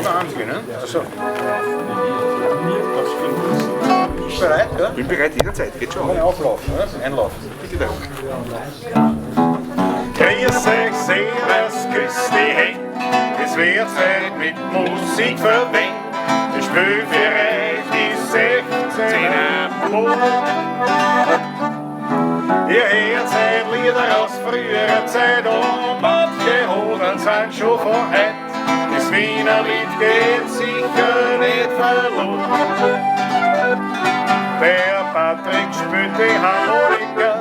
wir heimgehen, ne? Also. Bist du bereit, ja? Bin bereit jederzeit, geht schon. Kann ich auflaufen, oder? Einlaufen. Bitte darum. Grüß euch, servus, küss die Händ. Es wird Zeit mit Musik verwendet. Ich spiel für euch die 16er Buben. Ihr hört seit Lieder aus früherer Zeit und manche Hoden sind schon von heut. Das Wiener Lied geht sicher nicht verloren. Der Patrick spielt die Harmonika,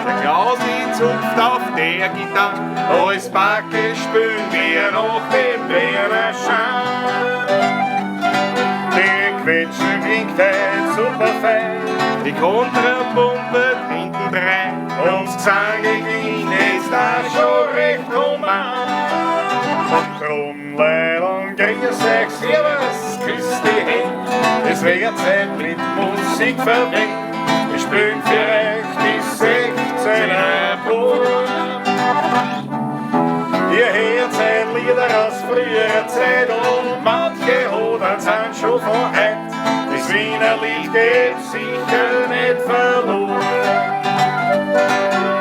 Der Klaus die zupft auf der Gitarre. Als Backe spülen wir noch den Wiener Schein. Die Quetschen klingt heut super fein. Die Kontrapumpe hintendrein. Ums Gesange ging es da schon recht human. Drum, Leilon, grüß euch, servus, küss die Händ. Es wird Zeit mit Musik verwendet. Wir spielen für euch die 16er Buben. Ihr hört seit Lieder aus früherer Zeit und manche Hodern sind schon von heut. Das Wiener Lied geht sicher nicht verloren.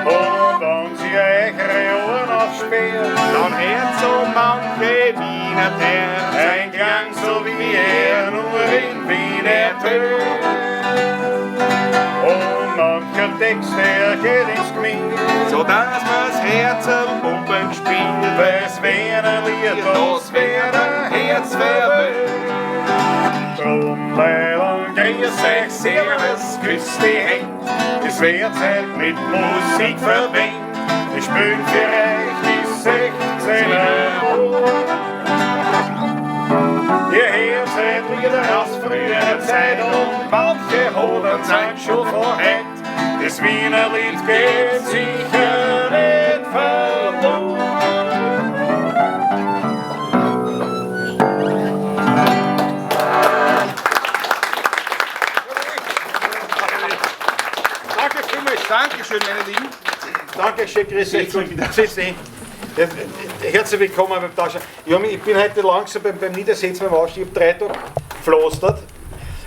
Und wenn sie euch eure Ohren aufsperrt, Dann hört so manche Wiener Terz. ein Klang so wie er nur in Wien ertönt. Und mancher Text, der geht ins Gemüt, So dass man's Herzl pumpen spielt. Das Wiener Lied, das Wiener Herz verwöhnt. Drum, Leilon, grüß euch, servus, küss die Händ. Es wird Zeit mit Musik verwendet. Wir spielen für euch die 16er Buben. Ihr hört seit Lieder aus früherer Zeit und manche Hoden sind schon von heut. Das Wiener Lied geht sicher nicht verloren. Danke vielmals, Dankeschön, meine Lieben. Danke schön, grüß euch. Sitz hin. Ja, herzlich willkommen beim Taschen. Ja, ich bin heute langsam beim Niedersetzen beim Aufstehen. Ich habe 3 Tage gepflastert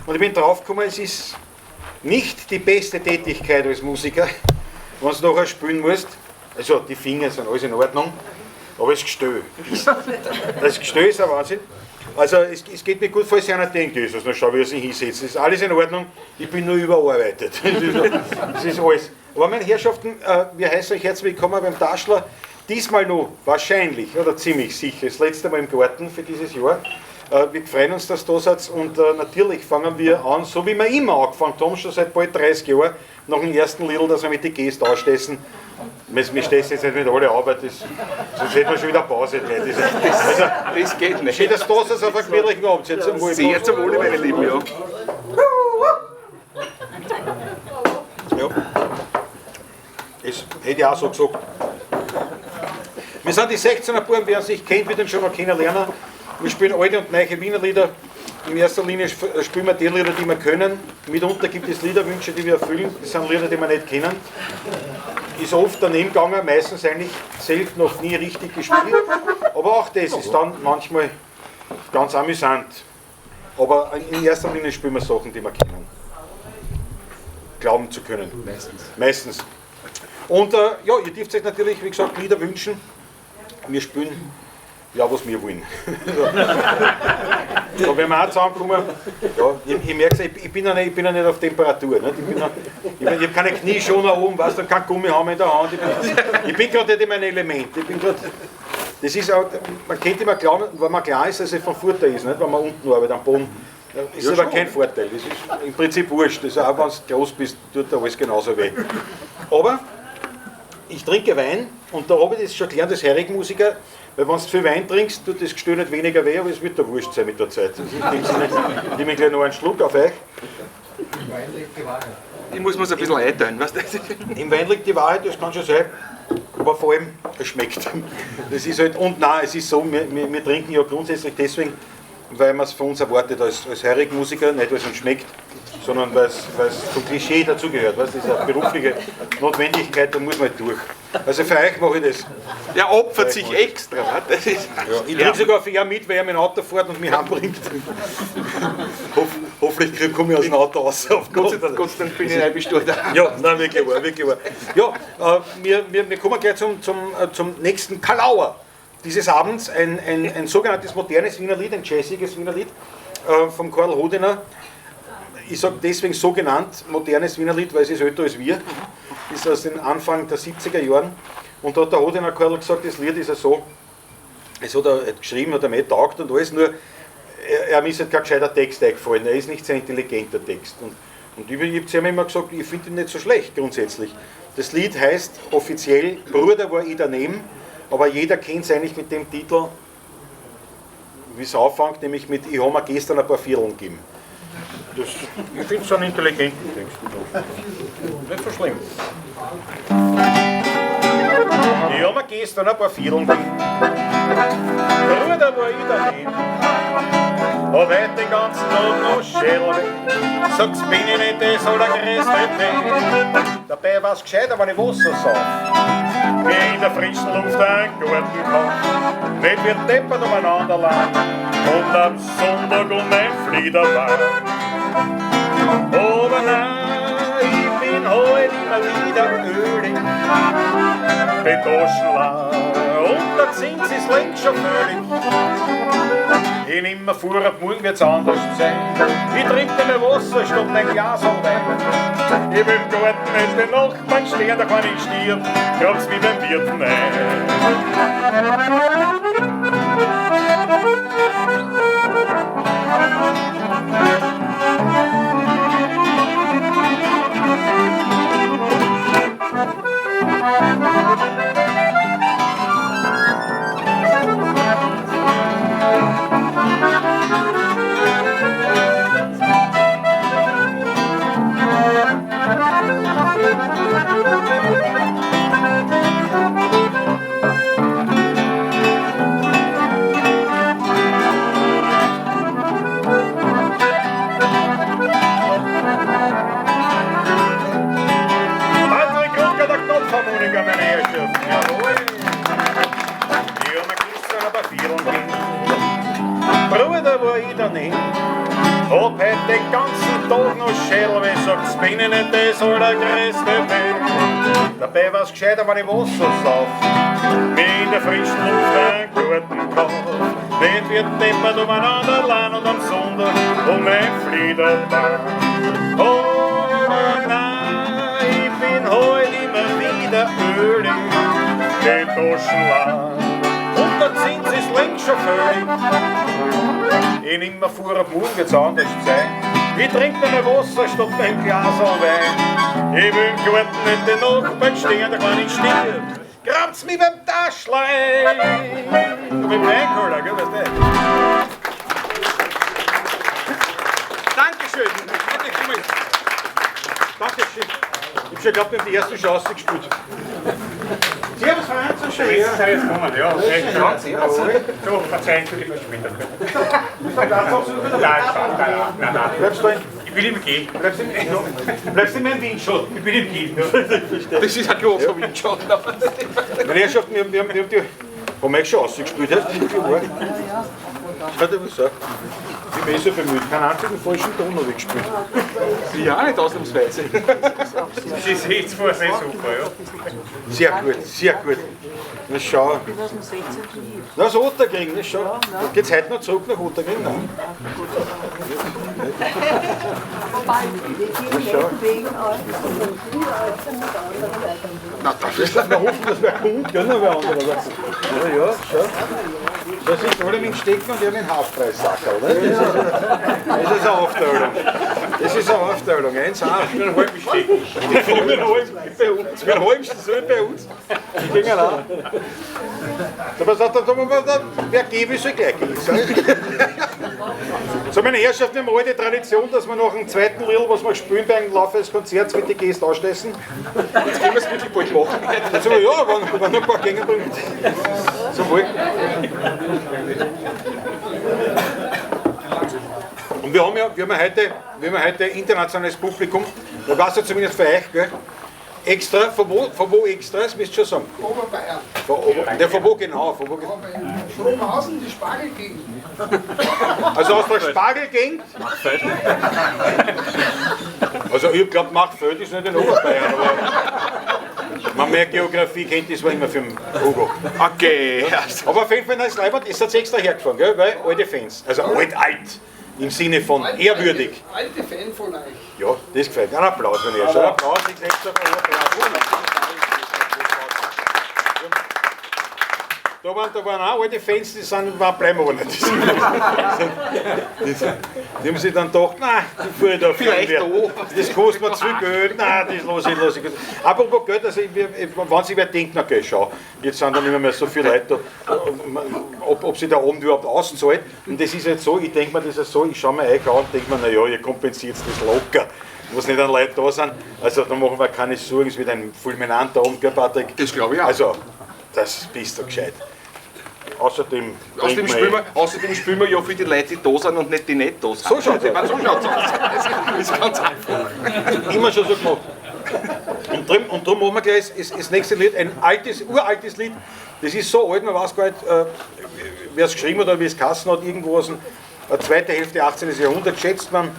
und ich bin draufgekommen, es ist nicht die beste Tätigkeit als Musiker, wenn du nachher spielen musst. Also die Finger sind alles in Ordnung, aber das Gestell. Das Gestell ist ein Wahnsinn. Also es geht mir gut, falls einer denkt, Jesus, na schau, wie er sich hinsetzt. Es ist alles in Ordnung, ich bin nur überarbeitet. Das ist alles. Aber meine Herrschaften, wir heißen euch herzlich willkommen beim Taschler. Diesmal noch wahrscheinlich oder ziemlich sicher, das letzte Mal im Garten für dieses Jahr. Wir freuen uns, dass ihr da seid und natürlich fangen wir an, so wie wir immer angefangen haben, schon seit bald 30 Jahren, nach dem ersten Lidl, dass wir mit den Gästen anstessen. Wir stessen jetzt nicht mit alle Arbeit, sonst hätten wir schon wieder Pause. Das geht nicht. Schön, dass ihr da seid auf einen gemütlichen Abend. Sehr zum Wohl. Sehr zum Wohle, meine Lieben, ja. Ja. Das hätte ich auch so gesagt. Wir sind die 16er Buben, wer uns nicht kennt, wird uns schon noch kennenlernen. Wir spielen alte und neue Wiener Lieder. In erster Linie spielen wir die Lieder, die wir können. Mitunter gibt es Liederwünsche, die wir erfüllen. Das sind Lieder, die wir nicht kennen. Ist oft daneben gegangen, meistens eigentlich selten, noch nie richtig gespielt. Aber auch das ist dann manchmal ganz amüsant. Aber in erster Linie spielen wir Sachen, die wir kennen. Glauben zu können. Meistens. Meistens. Und ja, ihr dürft euch natürlich, wie gesagt, Lieder wünschen. Wir spielen, ja, was wir wollen. Da werden wir auch zusammenkommen. Ja, ich merke es, ich bin ja nicht auf Temperatur. Nicht? Ich hab keine Knieschoner oben, weißt du, kein Gummihammer in der Hand. Ich bin grad nicht in meinem Element. Ich bin grad, das ist auch, man könnte immer glauben, wenn man klar ist, dass es von Vorteil ist, nicht? Wenn man unten arbeitet am Boden. Ist Ja, aber schon. kein Vorteil. Das ist im Prinzip wurscht. Das ist auch, wenn du groß bist, tut da alles genauso weh. Aber ich trinke Wein und da habe ich das schon gelernt als Heurigenmusiker, weil wenn du viel Wein trinkst, tut das Gestell nicht weniger weh, aber es wird da wurscht sein mit der Zeit. Das ist in dem Sinne, ich nehme gleich noch einen Schluck auf euch. Im Wein liegt die Wahrheit. Ich muss mir's ein bisschen einteilen, weißt du? Im Wein liegt die Wahrheit, das kann schon sein, aber vor allem, es schmeckt. Das ist halt, und nein, es ist so, wir trinken ja grundsätzlich deswegen, weil man es von uns erwartet als Heurigenmusiker, nicht weil es uns schmeckt, sondern weil es zum Klischee dazugehört. Weißt, das ist eine berufliche Notwendigkeit, da muss man halt durch. Also für euch mache ich das. Er opfert sich extra. Das ist ja, ich trinke sogar für ihn mit, weil er mein Auto fährt und mich heimbringt. Hoffentlich komme ich aus dem Auto raus. Gott sei Dank bin ich nicht bestimmt. Ja, nein, wirklich wahr, wirklich wahr. Ja, wir kommen gleich zum nächsten Kalauer dieses Abends. Ein sogenanntes modernes Wiener Lied, ein jazziges Wiener Lied vom Karl Hodiner. Ich sage deswegen so genannt modernes Wiener Lied, weil es ist älter als wir. Ist aus den Anfang der 70er Jahren. Und da hat der Hodiner Karl gesagt, das Lied ist ja so, es hat er geschrieben, hat er mir taugt und alles, nur er ist halt kein gescheiter Text eingefallen, er ist nicht sehr intelligenter Text. Und ich habe zu ihm immer gesagt, ich finde ihn nicht so schlecht grundsätzlich. Das Lied heißt offiziell Bruder war ich daneben, aber jeder kennt es eigentlich mit dem Titel, wie es anfängt, nämlich mit Ich habe mir gestern ein paar Vierteln gegeben. Das, ich finde es einen intelligenten Text. Nicht so schlimm. Ich hab mir gestern ein paar Vierteln gegeben. Bruder war ich daneben. Hab heut den ganzen Tag noch Schädel. Sagt's, bin ich nicht das allergrößte Depp. Dabei war's gescheiter, wenn ich Wasser sauf. Wie in der frischen Luft einen guten Kauf. Nicht wie deppert umeinander lang. Und am Sonntag um ein Flieder war. Aber nein, ich bin heut immer wieder ölig. Die Taschen leer und der Zins ist längst schon völlig. Ich nimm mir vor, ab morgen wird's anders sein. Ich trink nicht mehr Wasser statt ein Glas Wein. Ich will im Garten nicht den Nachbarn stehen, da kann ich stirb, grab's wie beim Wirten ein. Bruder war ich daneben, hab heut den ganzen Tag noch Schädel, sagt's, bin ich nicht das allergrößte Depp. Dabei war's gescheiter, wenn ich Wasser sauf, mir in der frischen Luft einen guten Kauf. Nicht wird deppert umeinander allein und am Sonntag um ein Fliederbahn. Oh nein, ich bin heut immer wieder ölig, die Taschen leer. Und der Zins ist längst schon völlig. Ich nimm mir vor, ab morgen wird's anders sein. Ich trink nicht mehr Wasser statt ein Glas Wein. Ich will im Garten nicht den Nachbarn stehen, da kann ich stirb. Grabt's mich beim Taschlein. Und mit dem Weinkoller, gell, weißt du? Dankeschön. Dankeschön. Ich hab schon geglaubt, wir haben die erste Chance gespielt. Servus, Franz, so schön. Jetzt sei es gekommen, ja. So, verzeihen Sie die Verspätung. Nein, nein. Bleibst du in? Ich bin im G. Bleibst du in meinem Windschatten? Ich bin im G. Das ist ein großer Windschatten. Meine Herrschaften, wir haben die... Haben wir schon ausgespielt? Das Ich bin eh so bemüht. Keinen einzigen falschen Ton habe ich gespielt. Ja, nicht ausnahmsweise. Das ist jetzt vor sehr super, ja. Sehr gut, sehr gut. Na schau. Na, das Otterkring, na schau. Geht's heute noch zurück nach Otterkring? Nein. Na schau. Na, das ist Wir hoffen, dass wer kommt, gell? Noch wer anderer. Ja, ja, schau. Da sind alle mit dem Stecken und ich habe einen Haftpreissackerl. Ne? Das ist eine Aufteilung. Das ist eine Aufteilung. 1A. Mit einem halben Stecken. Mit einem halben Stecken bei uns. Die gingen auch. Da pass auf, wer geben will, soll gleich gehen. So, meine Herrschaften, wir haben alte Tradition, dass wir nach dem zweiten Lied, was wir spielen beim Laufe des Konzerts, mit den Gästen anstoßen. Jetzt können wir es wirklich bald machen. Also, ja, wenn ein paar Gänge bringt. Zum Wohl. wir haben heute internationales Publikum, da war es ja zumindest für euch, gell? Extra, von wo extra, das müsst ihr schon sagen. Oberbayern. Von wo genau? Von wo genau? Schrobenhausen, die Spargelgegend. Also aus der Spargelgegend? Also ich glaube, Machfeld ist nicht in Oberbayern, aber man mehr Geografie kennt, das war immer für den Hugo. Okay. Ja. Aber auf jeden Fall, das Leiband ist jetzt extra hergefahren, gell? Weil alte Fans, also alt, im Sinne von alt, ehrwürdig. Alte Fan von euch. Ja, das gefällt mir. Ein Applaus, wenn ihr schon. Ein Applaus, ich extra Da waren auch alte Fans, die sind, bleiben aber nicht. Die haben sich dann gedacht, nein, die fahre ich da vielleicht da. Das kostet mir zu viel Geld, nein, das lasse ich. Apropos Geld, also wenn sich wer denkt, na geh, schau, jetzt sind da nicht mehr so viele Leute da, ob sich der Abend überhaupt auszahlt. Und das ist jetzt so, ich denke mir, das ist so, ich schaue mir euch an und denke mir, naja, ihr kompensiert das locker. Was nicht an Leute da sind, also da machen wir keine Sorgen, es wird ein fulminanter Abend, gell, Patrick? Das glaube ich auch. Also, das bist du gescheit. Außerdem spielen wir ja für die Leute, die da sind und nicht die nicht da sind. So schaut's aus. So schaut's aus. Das ist ganz einfach. Immer schon so gemacht. Und drum machen wir gleich das nächste Lied, ein altes, uraltes Lied. Das ist so alt, man weiß gar nicht, wer es geschrieben hat oder wie es geheißen hat, irgendwo aus der zweiten Hälfte 18. Jahrhundert, schätzt man,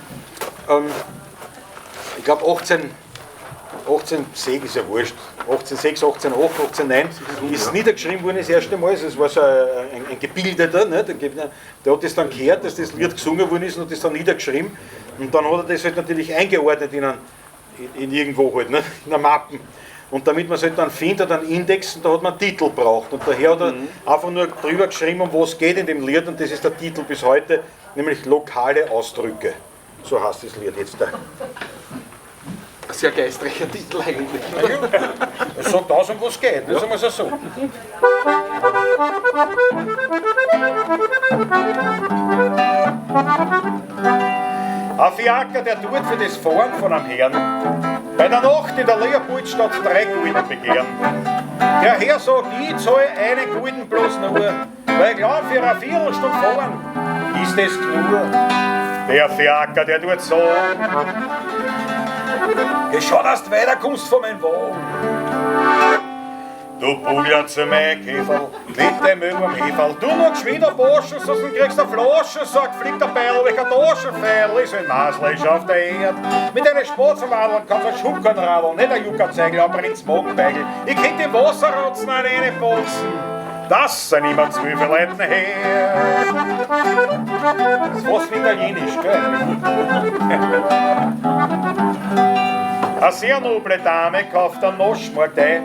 ich glaube 1806 ist ja wurscht, 1806, 1808, 1809 ist niedergeschrieben worden das erste Mal. Also es war so ein Gebildeter, ne? Der hat das dann gehört, dass das Lied gesungen worden ist und hat das dann niedergeschrieben. Und dann hat er das halt natürlich eingeordnet in irgendwo halt, ne? In einer Mappe. Und damit man es halt dann findet, hat er einen Index und da hat man einen Titel braucht. Und daher hat er einfach nur drüber geschrieben, um was es geht in dem Lied, und das ist der Titel bis heute, nämlich Lokale Ausdrücke. So heißt das Lied jetzt da. Sehr geistreicher Titel eigentlich. Es sagt aus, um was geht, das sagen wir so. Ein Fiaker, der tut für das Fahren von einem Herrn bei der Nacht in der Leopoldstadt 3 Gulden begehren. Der Herr sagt, ich zahle einen Gulden bloß nur, weil ich glaub, für eine Viertelstunde fahren ist das nur. Der Fiaker, der tut so. Geh schau, dass du weiterkommst von meinem Wagen. Du Bugler zu mein Käferl, mit dem Müll am Heferl. Du noch geschwind ein Boschen, sonst kriegst du eine Flasche, sagt, fliegt der Beil, welcher Taschenpfeil ist ein Maßlisch auf der Erd. Mit einem Spatzenwadeln kannst du einen Schuckern radeln, nicht ein Juckerzeigel, ein Prinz Magenbeigel. Ich könnt die Wasserrotzen an eine boxen. Das sind immer 12 Leuten her. Das ist fast wie italienisch, gell? Eine sehr noble Dame kauft einen Naschmarkt ein,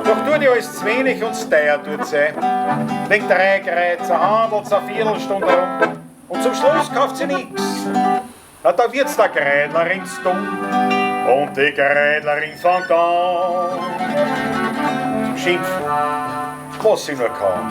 doch tut ihr alles zu wenig und zu teuer tut sie. Denkt 3 Kreuzer, handelt eine Viertelstunde rum und zum Schluss kauft sie nix. Na, da wird's der Kreidlerin stumm und die Kreidlerin fängt an zum Schimpfen, was sie nur kann.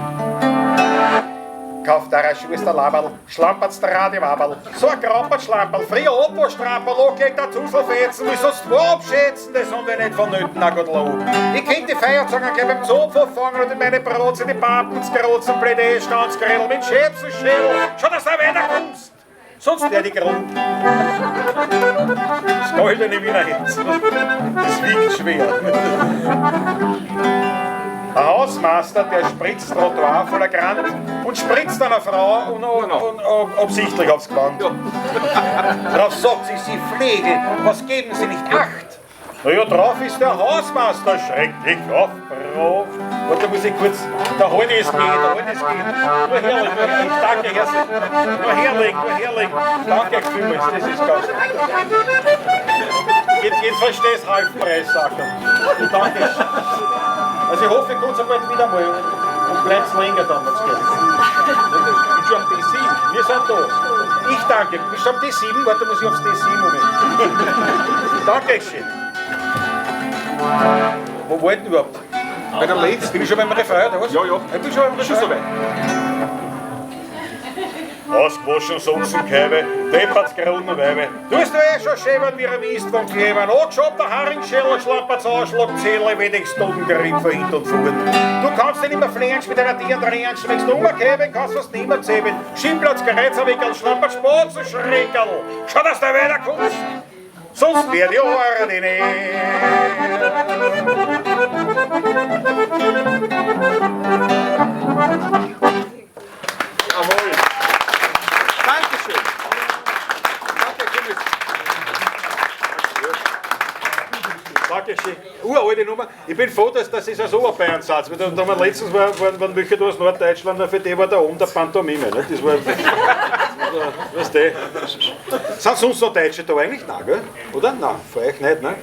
Kauft der Schuster Laberl, schlampert's der Radiwaberl, so ein Krampert Schlamperl, früher Opo-Stramperl, angelegt der Zuselfetzen, will sonst wo abschätzen, das haben wir nicht vonnöten, na Gottlob. Ich kennt die Feierzangen gleich beim Zopf anfangen und in meine Brotze die Pappen z'Grotzen, blöde Standsgrädel mit Schäpsenschädel, schau, dass du weiterkommst, sonst wär die Grund. Das goldene Wiener Herz, das wiegt schwer. Ein Hausmeister, der spritzt Trottoir voller Grant und spritzt einer Frau und absichtlich aufs Gewand. Ja. Drauf sagt sie, Sie Pflege, was geben Sie nicht Acht? Na ja, drauf ist der Hausmeister schrecklich aufgebracht. Warte, da muss ich kurz, da halt es geht, da halt es geht. Nur herrlich, nur herrlich, danke herzlich. Nur herrlich, nur herrlich. Danke vielmals, das ist ganz. Jetzt verstehst du Halbpreis, sagt er. Danke. Also ich hoffe, ich komme bald wieder mal und bleibt länger dann, wenn es geht. Ich bin schon am D7. Wir sind da. Ich danke. Du bist am D7? Warte, muss ich aufs D7 umgehen. Danke schön. Wo war ich denn überhaupt? Bei der letzten. Bin ich schon beim Refrain, oder was? Ja, ja. Ich bin schon beim Refrain. Schon soweit. Ausgewaschen Soßenkäbe, deppert's Kronen Weibe. Du hast eh schon schön, wie ein Mist vom Kleben. Angeschaut, der Haringschäler, schlampert's Anschlag, Zähle, wenigstens Toten von hinten und vorn. Du kannst dich nicht mehr fliehen, mit deiner Tieren drehen, schmeckst du umgeben, kannst fast nicht mehr zähmen. Schimplatz, Gerätserwickel, schlampert Spatzen, Schreckerl. Schau, dass du weiterkommst, sonst werd ich ordinär. Jawohl. Dankeschön. Danke, Gomez. Dankeschön. Uralte Nummer. Ich bin froh, dass das ist ein so ein Bayern-Satz. Weil da haben wir letztens waren welche da aus Norddeutschland, für die war da oben der Pantomime. Ne? Das war. Weißt du? Sind sonst noch Deutsche da eigentlich? Nein, gell? Oder? Nein, für euch nicht, ne?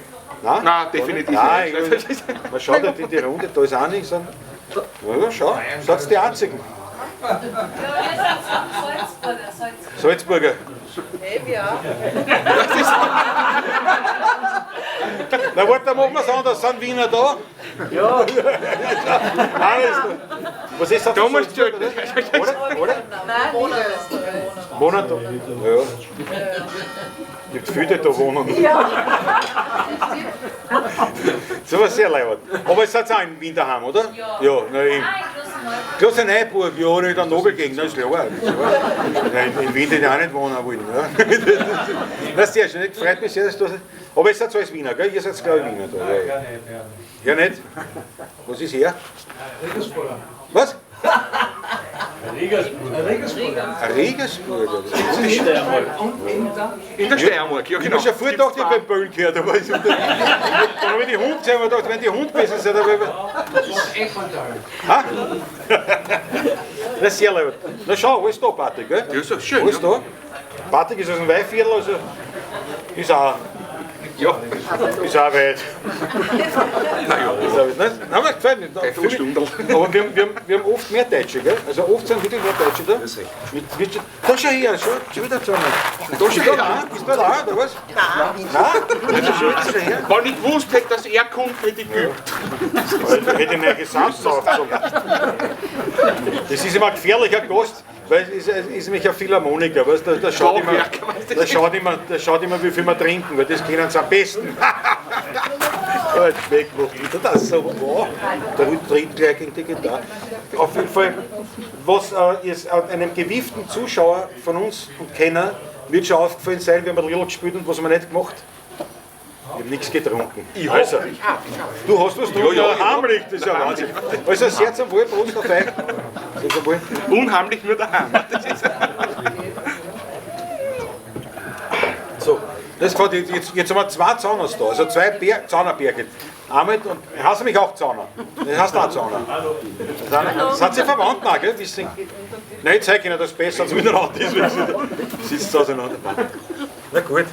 Nein? Nein, definitiv Nein, nicht. Man schaut halt in die Runde, da ist auch nichts. Ja, schau, seid die Einzigen. Ja, wir sind Salzburger. Salzburger. Hey, ja. Na warte, dann machen wir es anders. Sind Wiener da? Ja. Alles. Was ist das? Da musst du- Oder? Oder? Nein, Wohnen da? Ja. Gibt viele, die da wohnen. Ja. Das war sehr leibend. Aber ihr seid auch in Wien daheim, oder? Ja. Ja, na eben. Nein, in Klosterneuburg, ja, nicht an Nagel das ist klar. In Wien hätte ich auch nicht wohnen wollen. Ja. Das ist sehr schön, freut mich sehr, dass du. Aber ihr seid alles Wiener, gell? Ihr seid, glaube ich, Wiener da. Ja, ja nicht? Was ist her? Regensburger. Was? Regensburger. Ein Regensburger. In der Steiermark, ja Ich genau. habe schon vorher gedacht, ich habe beim Böllen gehört, aber ich, dann habe ich die Hund gesehen und gedacht, wenn die Hund gewesen sind, dann habe ich... Ha? Das ist sehr leibend. Na schau, alles da, Patrick, gell? Ja, ist doch schön, Alles ja. da. Patrick ist aus dem Weihviertel, also ist auch, Ja, ist auch weit. naja. Ist auch weit. Nein, nein, aber gefällt mir. Dreiviertelstunde. Aber wir haben oft mehr Deutsche, gell? Also oft sind wirklich mehr Deutsche da. Mit Wirtschaft. Da schau her, schau, schon wieder zusammen. Da schau Bist du her. da? Bist du da, oder was? Nein. Nein? Schau her. Wenn ich gewusst hätte, dass er kommt, hätte ich geübt. Hätte ich mir gesamt aufgezogen. Das ist immer ein gefährlicher Gast, weil es ist nämlich ein Philharmoniker, weißt du, da schaut immer, da schaut immer, da schaut immer, wie viel wir trinken, weil das kennen sie am besten. Das ist so, wow, der tritt gleich gegen die Gitarre. Auf jeden Fall, was ist einem gewieften Zuschauer von uns und Kenner wird schon aufgefallen sein, wir haben ein Lied gespielt und was haben wir nicht gemacht. Ich habe nichts getrunken. Ich also, hab, ich hab. Du hast was getrunken? Ja, ja, ja, heimlich, das ist ja Wahnsinn. Also sehr zum Wohl, Prost auf euch. Sehr zum Wohl. Unheimlich nur daheim. Das ist So, das gefällt jetzt, jetzt haben wir zwei Zauners da, also zwei Zaunerbärchen. Einmal, und heißt nämlich auch Zauner. Das heißt auch Zauner. Das sind sie verwandt, auch, gell? Wissen. Nein, ich zeige Ihnen das besser als miteinander. Deswegen sitzt es auseinander. Na gut.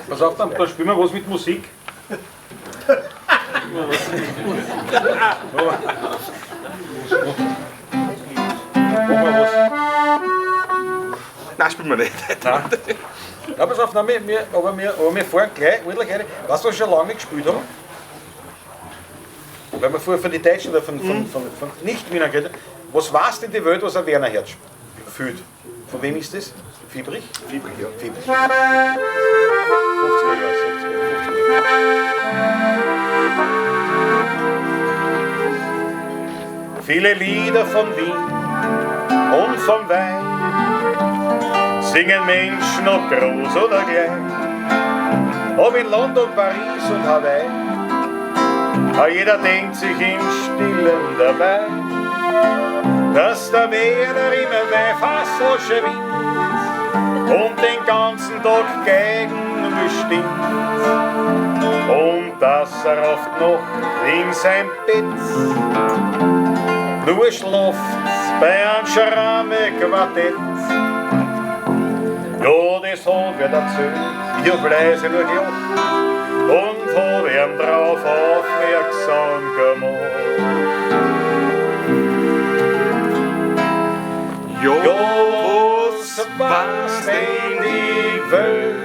Pass auf, dann spielen wir was mit Musik. Machen wir was. Nein, spielen wir nicht. Nein. Ja, pass auf, nein, aber wir fahren gleich ordentlich rein. Weißt du, was wir schon lange nicht gespielt haben? Weil wir vorher von den Deutschen oder von Nicht-Wienern geredet haben. Was weiß denn die Welt, was ein Werner Herz fühlt? Von wem ist das? Fiebrich? Fiebrich, ja. Fiebrich. 50er Jahre, 60er Jahre, 50er Jahre. Viele Lieder von Wien und vom Wein singen Menschen, ob groß oder klein, ob in London, Paris und Hawaii. Aber jeder denkt sich im Stillen dabei, dass der Werner immer Weinfass so schwingt und den ganzen Tag gegen bestimmt und dass er oft noch in sein Bett nur schlaft bei einem Schramme-Quartett. Ja, das hat wer erzählt, ich hab leise nur gelacht und hab ihm drauf aufmerksam gemacht. Ja, was weiß denn die Welt,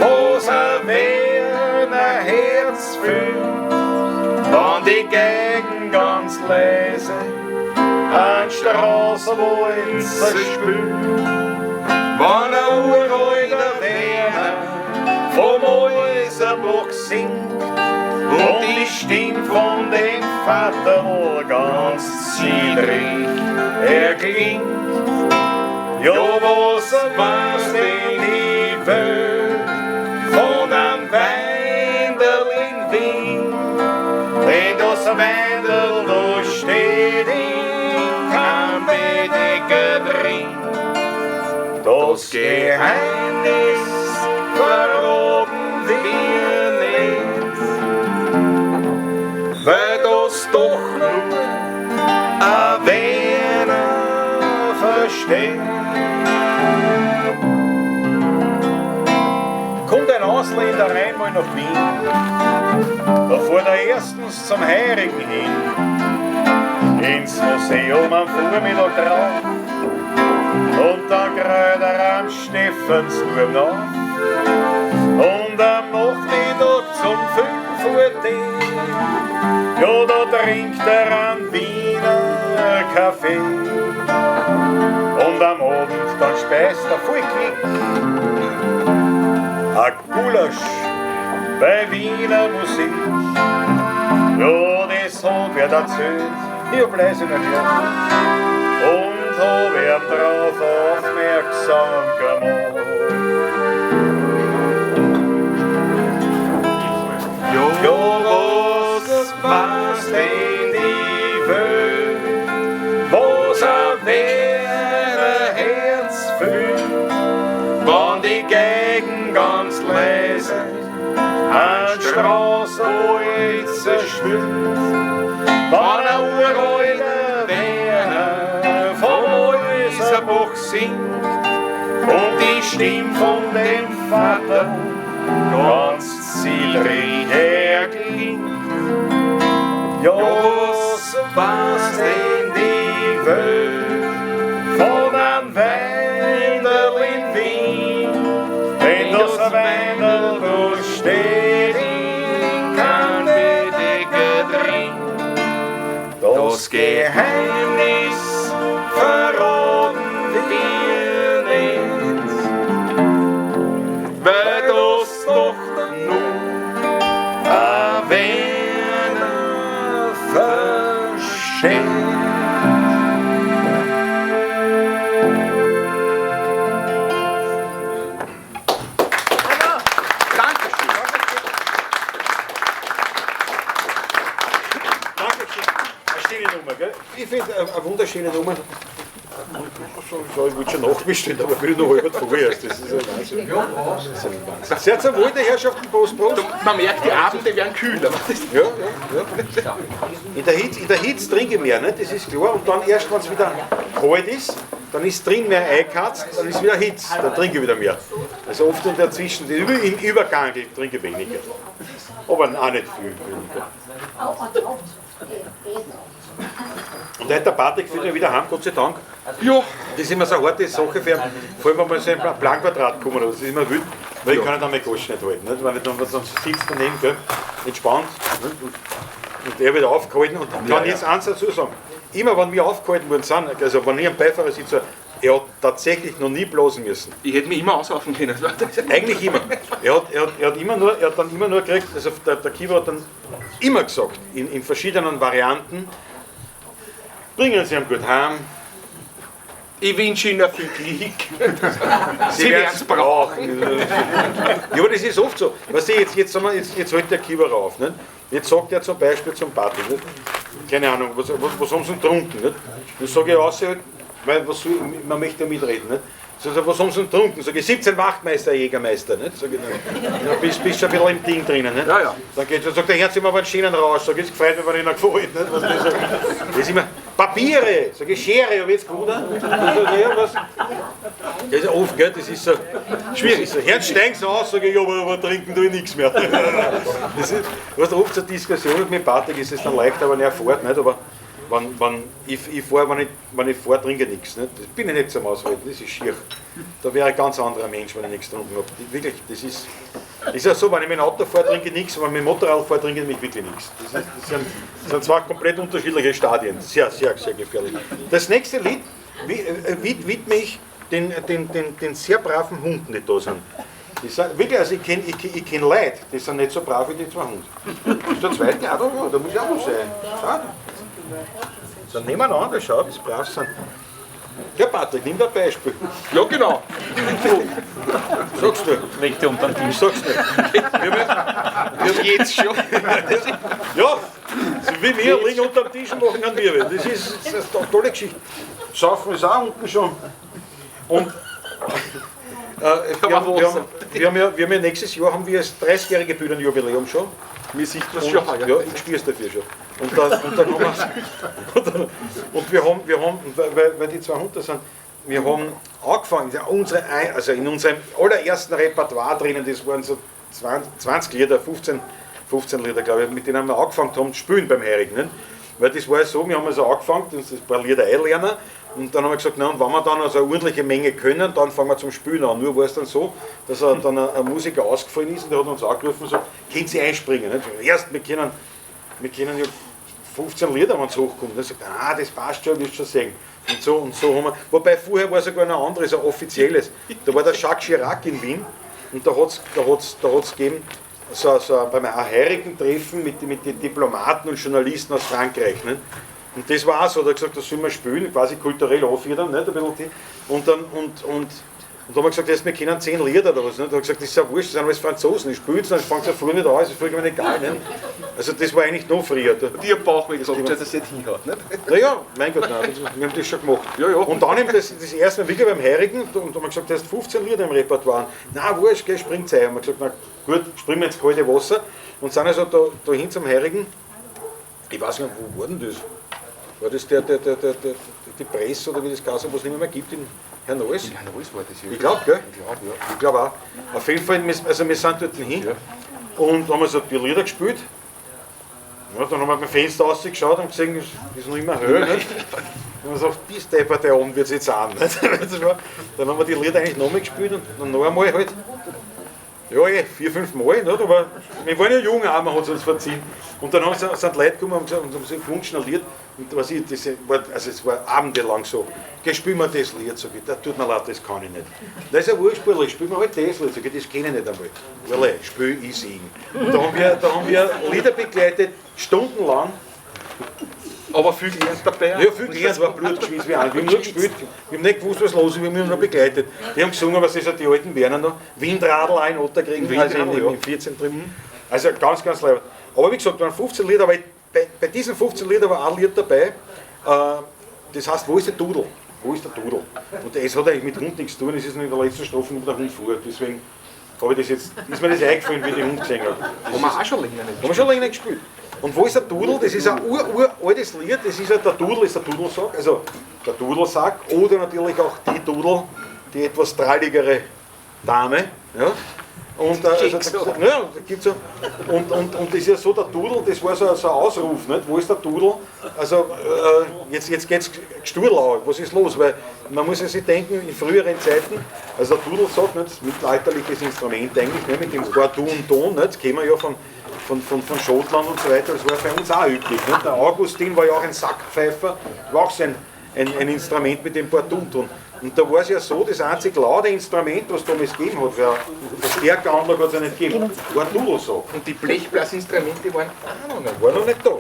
was ein Werner Herz fühlt, wenn die Geigen ganz leise Ein Straßenwalzer spült, wann ein uralter Werner vom Häuserbach singt und die Stimme von dem Vaterl ganz ziedrig erklingt. Ja, was weiß denn die Welt von einem Weinderl in Wien? Denn das Weinderl, da steht in kein Bedecker drin. Das Geheimnis verraten wir nicht, weil das doch nur ein Werner versteht. Kommt ein Ausländer einmal nach Wien, da fährt er erstens zum Heurigen hin, ins Museum am Vormittag drauf, und dann greift er am Stephansturm auf, und am Nachmittag zum 5 Uhr Tee, ja, da trinkt er einen Wiener Kaffee, und am Abend dann speist er voll Glück ein Gulasch bei Wiener Musik. Ja, das hab ich erzählt, ich hab leise noch gelacht und hab ihn drauf aufmerksam gemacht. Ja, was weiß denn die Welt, was ein Werner Herz fühlt, wann die Geigen ganz leise ein Straßenwalzer spielt, wann ein uralter Werner vom Häuserbach singt und die Stimme von dem Vater ganz ziedrig erklingt. Ja, was weiß denn die Welt von einem Weinderl in Wien? Denn das Weinderl, da steht in kein Bedecker drin. Das Geheimnis verraten wir nicht, weil das doch nur ein Werner versteht. Ich finde eine wunderschöne Nummer. So, ich wollte schon nachbestellen, aber bin ich noch halb früh erst. Das ist ein Wahnsinn. Das ist ein Wahnsinn. Sehr zum Wohl der Herrschaften, Prost, Prost. Man merkt, die Abende werden kühler. Ja, ja, ja. In der Hitze trinke ich mehr, ne? Das ist klar. Und dann erst, wenn es wieder kalt ist, dann ist drin mehr eingekatzt, dann ist wieder Hitze, dann trinke ich wieder mehr. Also oft in der Zwischen, im Übergang trinke ich weniger. Aber auch nicht viel weniger. Und heute der Patrick führt ja wieder heim, Gott sei Dank. Ja. Das ist immer so eine harte Sache für ihn, vor allem wenn wir so ein Planquadrat kommen, das ist immer wütend, weil ich kann dann meine Goschen nicht halten. Nicht? Wenn ich dann sitzt daneben, gell, entspannt, nicht? Und er wird aufgehalten und kann jetzt eins dazu sagen, immer wenn wir aufgehalten worden sind, also wenn ich am Beifahrer sitze, er hat tatsächlich noch nie blasen müssen. Ich hätte mich immer aussaufen können. Eigentlich immer. Er hat dann immer nur gekriegt, also der Kiewer hat dann immer gesagt, in verschiedenen Varianten, bringen Sie ihn gut heim. Ich wünsche Ihnen viel Glück. Sie werden es brauchen. Ja, aber das ist oft so. Weißt du, jetzt hält der Kiewer auf. Nicht? Jetzt sagt er zum Beispiel zum Patrick, nicht? Keine Ahnung, was haben sie denn getrunken? Nicht? Dann sage ich aus, weil was soll, man möchte ja mitreden. Nicht? Sagt er, was haben sie denn getrunken? Sag ich, 17 Wachtmeister, Jägermeister. Nicht? Sag ich, dann bist du schon ein bisschen im Ding drinnen. Nicht? Ja, ja. Dann geht, dann sagt der Herr, Sie haben aber einen schönen Rausch. Sag ich, es gefreut mich, wenn Ihnen gefällt. Nicht? Was das, das ist immer Papiere, sag ich, Schere, hab ich jetzt gewonnen? Ja, was? Das ist oft, gell? Das ist so schwierig. Das ist so, Herr, steigen Sie aus, sag ich, ja, aber trinken tue ich nichts mehr. Das ist, weißt du, oft so Diskussionen mit Patrick ist es dann leicht, aber er fährt nicht, aber wenn ich fahre, wenn ich fahre, trinke ich nichts. Nicht? Das bin ich nicht zum Aushalten, das ist schier. Da wäre ich ein ganz anderer Mensch, wenn ich nichts getrunken habe. Wirklich, das ist. Ist ja so, wenn ich mit dem Auto fahre, trinke ich nichts, wenn ich mit dem Motorrad fahre, trinke ich mich wirklich nichts. Das sind zwei komplett unterschiedliche Stadien. Sehr, sehr, sehr gefährlich. Das nächste Lied widme ich den sehr braven Hunden, die da sind. Die sind wirklich, also ich kenn Leute, die sind nicht so brav wie die zwei Hunde. Ist der zweite auch da? Ja, da muss ich auch noch sein. Schau. So, nehmen wir an, da schau, wie sie brav sind. Ja, Patrick, nimm da ein Beispiel. Ja, genau. Sagst du. Legt dir unter den Tisch. Sagst du. Wir haben jetzt schon. Ja, so wie wir liegen unter dem Tisch und machen keinen Wirbel. Das ist eine tolle Geschichte. Saufen ist auch unten schon. Und wir haben ja nächstes Jahr haben wir das 30-jährige Bühnenjubiläum schon. Mir sieht das schon. Ja, ich spür's dafür schon. Und dann haben wir, weil die zwei Hunde sind, wir haben angefangen, also in unserem allerersten Repertoire drinnen, das waren so 20 Lieder, 15 Lieder, glaube ich, mit denen wir angefangen haben zu spielen beim Heurigen. Ne? Weil das war ja so, wir haben also angefangen, uns ein paar Lieder einlernen und dann haben wir gesagt, na, und wenn wir dann also eine ordentliche Menge können, dann fangen wir zum Spielen an. Nur war es dann so, dass dann ein Musiker ausgefallen ist und der hat uns angerufen und gesagt, können Sie einspringen? Ne? Erst, wir können ja 15 Lieder, wenn es hochkommt. Dann sagt er, ah, das passt schon, wirst schon sehen. Und so haben wir, wobei vorher war sogar noch ein anderes, ein offizielles. Da war der Jacques Chirac in Wien und da hat's gegeben, so beim heurigen Treffen mit den Diplomaten und Journalisten aus Frankreich. Ne? Und das war auch so, da hat gesagt, das sollen wir spielen, quasi kulturell aufhören, nicht? Ein bisschen die. Und dann haben wir gesagt, wir kennen 10 Lieder oder was. Ne? Da hat gesagt, das ist ja wurscht, das sind alles Franzosen, ich spiele es, dann fängt es ja früher nicht an, ist vollkommen egal. Ne? Also das war eigentlich noch früher. Die haben Bauchweh gesagt, dass das nicht hinhaut. Ne? Naja, mein Gott, nein, wir haben das schon gemacht. Ja, ja. Und dann eben das erste Mal wirklich beim Heurigen, und haben wir gesagt, das ist 15 Lieder im Repertoire. Na, wurscht, geh, springt ein. Und wir gesagt, na gut, springen wir ins kalte Wasser. Und sind also da hin zum Heurigen. Ich weiß nicht, wo war denn das? War das die Presse oder wie das Kasse, was es nicht mehr gibt in Hernals? In Hernals war das ja. Ich glaube, gell? Ich glaube, ja. Ich glaube auch. Auf jeden Fall, also wir sind dort hin, ja, und haben also die Lieder gespielt. Ja, dann haben wir beim Fenster rausgeschaut und gesehen, es ist noch immer hell. Nicht? Und man sagt, bis der Abend wird es jetzt an. Nicht? Dann haben wir die Lieder eigentlich nochmal gespielt und dann noch einmal halt. Ja, 4, 5 Mal, nicht? Aber wir waren ja jung, auch, man hat es uns verziehen. Und dann sind Leute gekommen und haben sich gewünscht ein Lied. Und was ich, das war, also es war abendelang so, geh, spiel mir das Lied, sag ich, das tut mir leid, das kann ich nicht. Das ist ja wurscht, Burle, spiel mir halt das Lied, sag ich, das kenne ich nicht einmal. Burle, spiel, ich sing. Und da haben wir Lieder begleitet, stundenlang. Aber viel gelernt dabei. Ja, viel gelernt, war blutgeschwitzt wie ein. Wir haben nur gespielt, wir haben nicht gewusst, was los ist, wir haben nur begleitet. Die haben gesungen, was ist ja die alten Werner noch, Windradl auch in Otterkring, also im 14 drüben. Also ganz, ganz leibend. Aber wie gesagt, waren 15 Lieder, aber bei diesen 15 Liedern war ein Lied dabei, das heißt, wo ist der Dudel? Wo ist der Dudel? Und es hat eigentlich mit Hund nichts zu tun, es ist nur in der letzten Strophe, wo der Hund fuhr. Deswegen habe ich das jetzt, ist mir das eingefallen, wie ich den Hund gesehen habe. Haben wir auch schon länger nicht gespielt. Haben wir schon länger nicht gespielt. Und wo ist der Dudel? Das ist ein uraltes Lied, das ist ja der Dudel, ist der Dudelsack, also der Dudelsack oder natürlich auch die Dudel, die etwas tralligere Dame. Ja. Und, also, ja, gibt's ja, und das ist ja so, der Dudel, das war so ein Ausruf, nicht? Wo ist der Dudel? Also jetzt geht's Gesturl an, was ist los? Weil man muss ja sich denken, in früheren Zeiten, also der Dudelsack, nicht, das mittelalterliches Instrument eigentlich, nicht, mit dem Bordun Ton, nicht, das kennen wir ja von Schottland und so weiter, das war bei uns auch üblich. Nicht? Der Augustin war ja auch ein Sackpfeifer, war auch so ein Instrument mit dem Bordunton. Und da war es ja so, das einzig laute Instrument, was es damals gegeben hat, weil Verstärkeranlage hat es ja nicht gegeben, war ein Dudelsack. Und die Blechblasinstrumente waren auch noch nicht. War noch nicht da.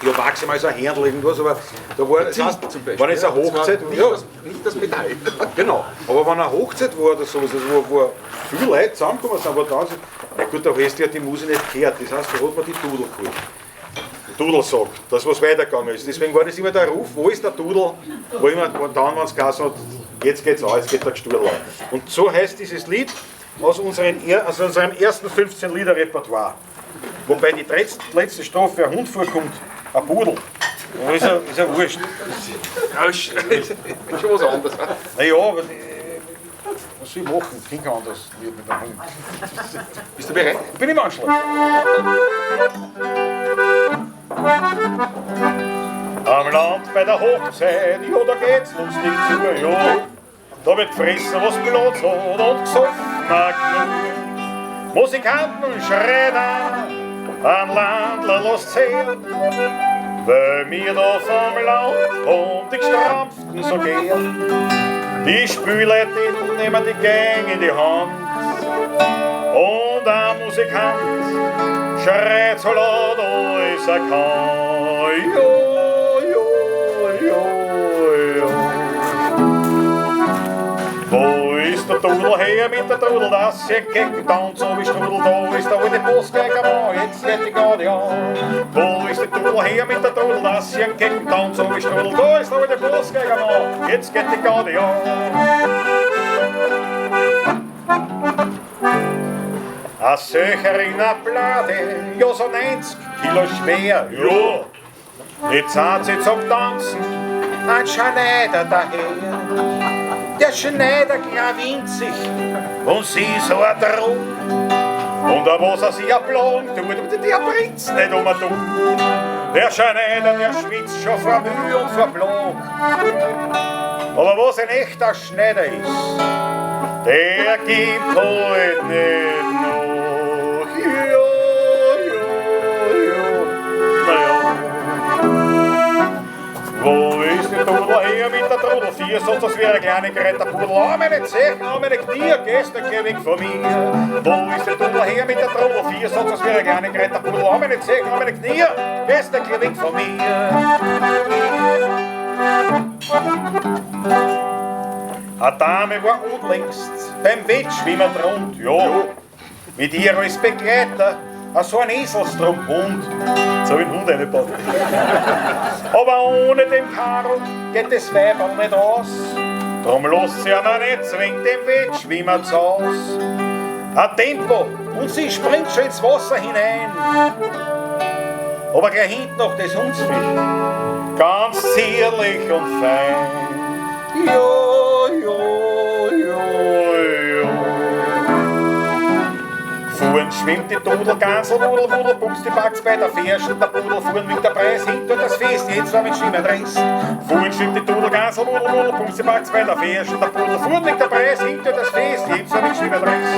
Ja, maximal so ein Händel irgendwas, aber da war, das heißt, zum Beispiel, wenn jetzt eine Hochzeit... Nicht, ja, nicht das Metall. Genau, aber wenn eine Hochzeit war oder sowas, also wo viele Leute zusammengekommen sind, aber dann, na gut, da hast du ja die Musik nicht gehört, das heißt, da hat man die Dudel geholt. Dudelsack, das was weitergegangen ist. Deswegen war das immer der Ruf, wo ist der Dudel? Wo immer, dann, wenn es geheißen hat, jetzt geht's an, jetzt geht der Gesturl an. Und so heißt dieses Lied aus unserem ersten 15-Lieder-Repertoire. Wobei die letzte Strophe, ein Hund vorkommt, ein Pudel. Ist ja wurscht. Ja, ist schon was anderes. Naja, aber was soll ich machen? Ich kann anders mit dem Hund. Bist du bereit? Ich bin im Anschlag. Am Land bei der Hochzeit, ja, da geht's lustig zu, ja. Da wird gefressen, was Platz hat und gesoffen auch genug. Musikanten Schredder, an Landler lasst her, weil mir da vom Land und die Gestrampften so gern. Die Spüle, die nehmen die Gang in die Hand und ein Musikant schreit so laut, als er kann. Jo, jo, jo, jo. Wo ist der Dudel her mit der Trudel, dass ihr Kecken tanzt, so wie Strudel, da ist der alte Postgeiger Mann, jetzt geht die Gaudi an. Wo ist der Dudel her mit der Trudel, dass ihr Kecken tanzt, so wie Strudel, da ist der alte Postgeiger Mann, jetzt geht die Gaudi an. A Söcher in der Plate, ja so 90 Kilo schwer, ja. Jetzt hat sie zum Tanzen ein Schneider daher. Der Schneider klar winzig und sie so ein Drum. Und da was er sich ein tut, der Prinz nicht um und um. Der Schneider, der schwitzt schon vor Mühe und vor Plag. Aber was ein echter Schneider ist, der gibt heute nicht noch. Jo, jo, jo, na ja. Wo ist die Trudel her mit der Trudel? Vier, sonst das wäre eine kleine Greta Pudel. An meine Zechen, an meine Knie, gestern geh weg von mir. Wo ist die Trudel her mit der Trudel? Vier, sonst das wäre eine kleine Greta Pudel. An meine Zechen, an meine Knie, gestern geh weg von mir. Eine Dame war unlängst beim Wettschwimmer drunter, ja. Mit ihr als Begleiter, so ein Eselstrumpfhund. Jetzt hab ich einen Hund reingebaut. Aber ohne den Karl geht das Weiberl nicht aus. Drum lässt sie einer nicht zwingt dem Wettschwimmer zu Haus. Ein Tempo und sie springt schon ins Wasser hinein. Aber gleich hinten noch das Hundsvieh, ganz zierlich und fein. Jo, jo, jo, jo. Fuhren schwimmt die Dudel, Gansel, Wudel, Wudel, Bums, die Packs bei der Fährschen, der Pudel, fuhren mit der Preis, hinter das Fest, jetzt war mit Schwimmerdress. Fuhren schwimmt die Dudel, Gansel, Wudel, Wudel, Bums, die Packs bei der Fährschen, der Pudel, fuhren mit der Preis, hinter das Fest, jetzt war mit Schwimmerdress.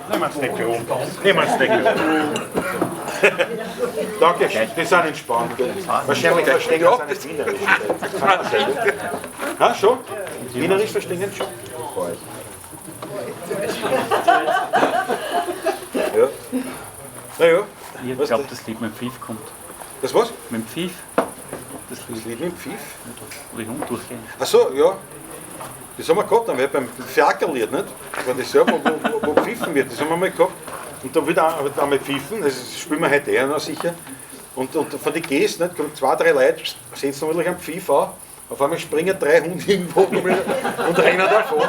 Nehmen wir es nicht rum. Danke, die sind entspannt. Wahrscheinlich verstehen sie nicht Wienerisch. Ha, schon? Wienerisch verstehen sie schon? Ja. Naja. Ich glaube, das Lied mit dem Pfiff kommt. Das was? Mit dem Pfiff. Das Lied mit dem Pfiff? Wo die Hund durchgehen. Ach so, ja. Das haben wir gehabt, dann beim Fiakerlied, nicht? Das war das selber, wo gepfiffen wird, das haben wir mal gehabt. Und da wird einmal pfiffen, das spielen wir heute eh noch sicher. Und von den Gästen, nicht, kommen 2, 3 Leute, setzen natürlich einen Pfiff an, auf einmal springen 3 Hunde irgendwo und rennen davon.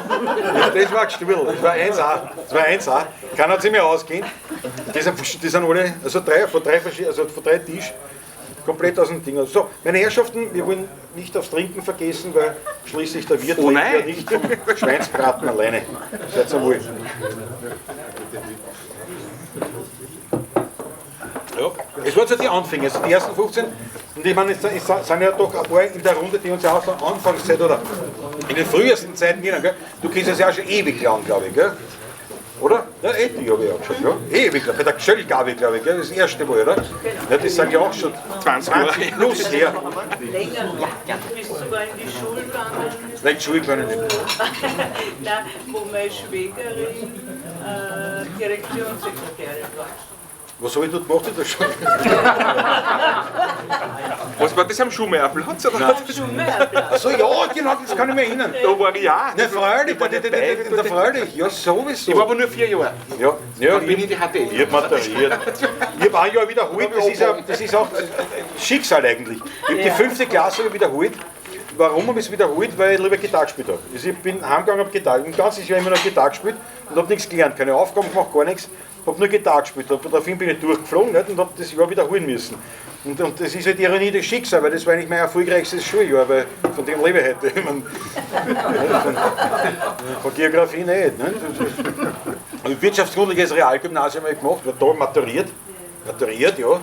Das war Gestübel, das war 1A. Das war 1A. Keiner hat sich mehr ausgehen. Die sind alle, also von drei Tisch, komplett aus dem Ding. So, meine Herrschaften, wir wollen nicht aufs Trinken vergessen, weil schließlich der Wirt lebt ja nicht vom Schweinsbraten alleine. Seid ihr wohl. Ja. Es waren so die Anfänge, also die ersten 15, und ich meine, es sind ja doch ein paar in der Runde, die uns ja auch so Anfangszeit oder in den frühesten Zeiten kennen, gell? Du kennst es ja auch schon ewig lang, glaube ich, gell? Oder? Ja, die habe ich auch schon, ja. Ewig lang, bei der Gschöllgabe, glaube ich, gell? Das erste Mal, oder? Ja, das sind ja auch schon 20 plus her. Länger. Du bist sogar in die Schule gegangen. Nein, die Schule gegangen nicht. Nein, wo meine Schwägerin Direktionssekretärin war. Was habe ich dort gemacht in der Schule? Was war das am Schuhmeierplatz? Oder? Nein. Achso, ja, genau, das kann ich mich erinnern. Da war ich auch. Na, freilich, freilich, ja, sowieso. Ich war aber nur 4 Jahre. Ja, ja. Dann bin ich in die HTL. Ich hab maturiert. Ich habe ein Jahr wiederholt, das ist auch Schicksal eigentlich. Ich habe die 5. Klasse wiederholt. Warum habe ich es wiederholt? Weil ich lieber Gitarre gespielt habe. Also ich bin heimgegangen, habe Gitarre, ein ganzes Jahr immer noch Gitarre gespielt und habe nichts gelernt, keine Aufgaben gemacht, gar nichts. Habe nur Gitarre gespielt, daraufhin bin ich durchgeflogen, nicht? Und habe das Jahr wiederholen müssen. Und das ist halt die Ironie des Schicksals, weil das war eigentlich mein erfolgreichstes Schuljahr, weil von dem lebe ich heute. Ich mein, von Geografie nicht. Nicht? Und wirtschaftsgrundliches Realgymnasium habe ich gemacht, war da maturiert. Maturiert, ja.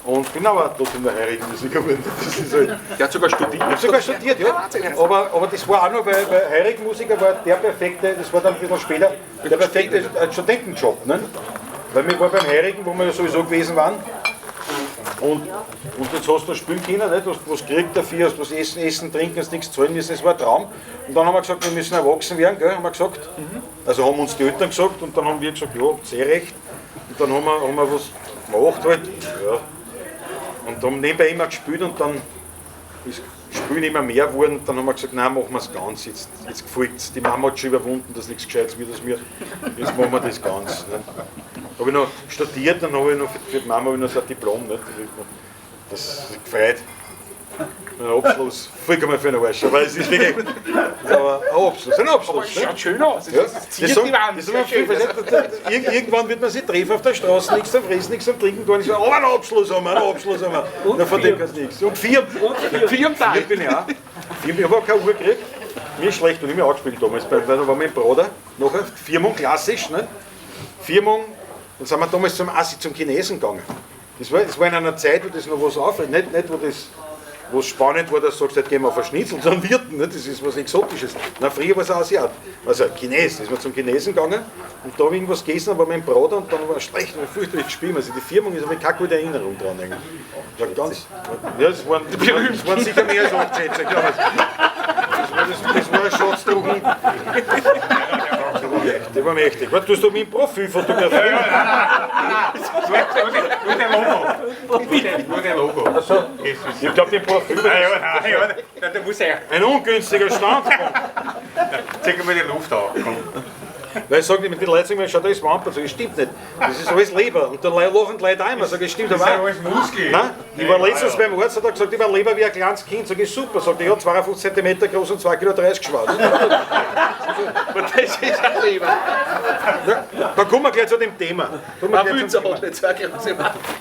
Und bin aber trotzdem der Heurigenmusiker geworden. Das ist halt, Der hat sogar studiert. ich habe sogar studiert, ja. Aber das war auch noch, weil Heurigenmusiker war der perfekte, das war dann ein bisschen später, der perfekte Studentenjob. Ne? Weil wir waren beim Heurigen, wo wir ja sowieso gewesen waren. Und jetzt hast du spielen können, nicht? Du hast was gekriegt dafür, hast was essen, trinken, hast nichts zahlen müssen, das war ein Traum. Und dann haben wir gesagt, wir müssen erwachsen werden, gell, haben wir gesagt. Also haben uns die Eltern gesagt und dann haben wir gesagt, ja, sehr recht. Und dann haben wir was gemacht halt. Ja. Und haben nebenbei immer gespielt und dann ist Spielen immer mehr geworden. Dann haben wir gesagt, nein, machen wir es ganz, jetzt gefällt's. Die Mama hat schon überwunden, dass nichts Gescheites wird aus mir. Jetzt machen wir das ganz. Ne? Habe ich noch studiert, dann habe ich noch für die Mama habe ich noch so ein Diplom. Ne? Das ist gefreut. Ein Abschluss, vollkommen für den Arsch. Aber es ist wirklich aber ein Abschluss. Aber es schaut schön aus. Ja. Es ziert die Wand. Das sagen viel, irgendwann wird man sich treffen auf der Straße, nichts am Fressen, nichts am Trinken, gar nichts. Aber einen Abschluss haben wir, einen Abschluss haben wir. Und na, von dem kannst du nichts. Und vier. Vier am Tag. Vier bin ich auch. Ich habe auch keine Uhr gekriegt. Mir ist schlecht und ich habe mich angespielt damals, weil da war mein Bruder nachher, Firmung klassisch, ne? Firmung, dann sind wir damals zum Assi, zum Chinesen gegangen. Das war in einer Zeit, wo das noch was aufregt, nicht wo das, wo es spannend war, dass du sagst, heute gehen wir auf ein Schnitzel, sondern Wirten, ne? Das ist was Exotisches. Na, früher war es ein Asiat, also ein Chines, da ist man zum Chinesen gegangen und da habe ich irgendwas gegessen, aber mein Bruder und dann war schlecht und fürchterlich gespielt. Also die Firmung ist aber keine gute Erinnerung dran eigentlich. Ja, ganz, ja, das waren sicher mehr als 8 Schätze, glaube ich. Das war ein Schatztrugen. Der war mächtig. Was tust du mit dem Profil fotografieren? Nur der Logo. Nur der Logo. Also, ich glaube, den Profil. Nein, der muss ja. Ein ungünstiger Standpunkt. Zeig mal die Luft an. Weil ich sage, die Leute sagen mir, schau, da ist Wampe. Sag ich, stimmt nicht. Das ist alles Leber. Und dann lachen die Leute auch immer. Sag ich, stimmt Das aber ist alles Muskel. Nein, ich war letztens beim Arzt, hat er gesagt, ich war Leber wie ein kleines Kind. Sag ich, super. Sagt er, ja, 52 cm groß und 2,30 Kilo schwer. Das ist ein Leber. Ja, da kommen wir gleich zu dem Thema. Man will es auch nicht, 2 Kilo.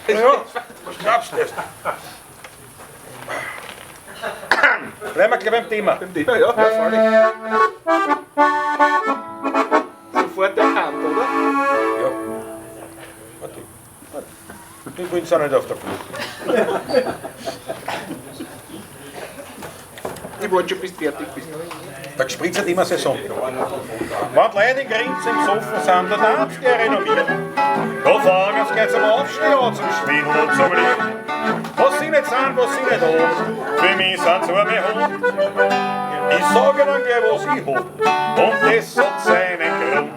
Ja, was glaubst du? Bleiben wir gleich beim Thema. Beim Thema, ja. Ja, freilich. Sofort erkannt, oder? Ja. Warte. Die wollen es auch nicht auf der Flucht. Ich wollte schon, bis du fertig bist. Da gespritzt hat immer Saison. Wenn die Leute in Grinz im Sofa sind, dann haben sie gleich renoviert. Da fangen sie gleich zum Aufstehen an, zum Schwindel und zum Liegen. Was sie nicht sind, was sie nicht haben, für mich sind sie arme Hund. Ich sage ihnen gleich, was ich hab, und das hat seinen Grund.